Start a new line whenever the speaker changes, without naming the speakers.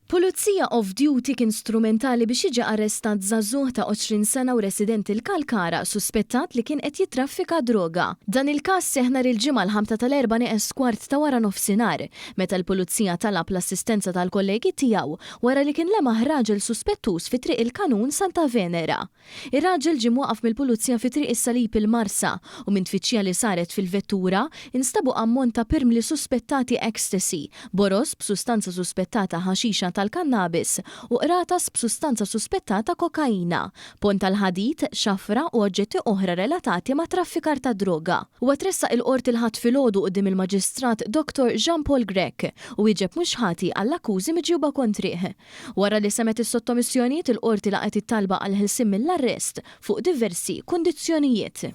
Pulizija off-duty kien strumentali biex jiġi arrestat żagħżugħ ta' 20 sena u residenti l-Kalkara suspettat li kien qed jittraffika droga. Dan il-każ seħħ nhar il-Ġimgħa l-ħamta tal-erbgħa nieqes kwart ta' wara nofsinhar, meta l-Pulizija talab l-assistenza tal-kollegi tiegħu wara li kien lemaħ raġel suspettuż fi Triq il-Kanun Santa Venera. Ir-raġel ġie mwaqqaf mill-Pulizija fi Triq is-Salib il-Marsa u minn tfittxija li saret fil-vettura, instabu ammont ta' pirmli suspettati ecstasy, boroż b'sustanza suspettata ħaxixa tal-kannabis u qratas b'sustanza suspettata kokaina, ponn tal-ħadid, xafra u oġġetti oħra relatati mat-traffikar tad-droga. Huwa tressaq il-Qorti l-Ħadd filgħodu quddiem il-Maġistrat Dottor Jean Paul Grech u wieġeb mhux ħati għall-akkużi miġjuba kontrih. Wara li semgħet is-sottomissjonijiet, il-Qorti laqgħet it-talba għall-ħelsien mill-arrest fuq diversi kundizzjonijiet.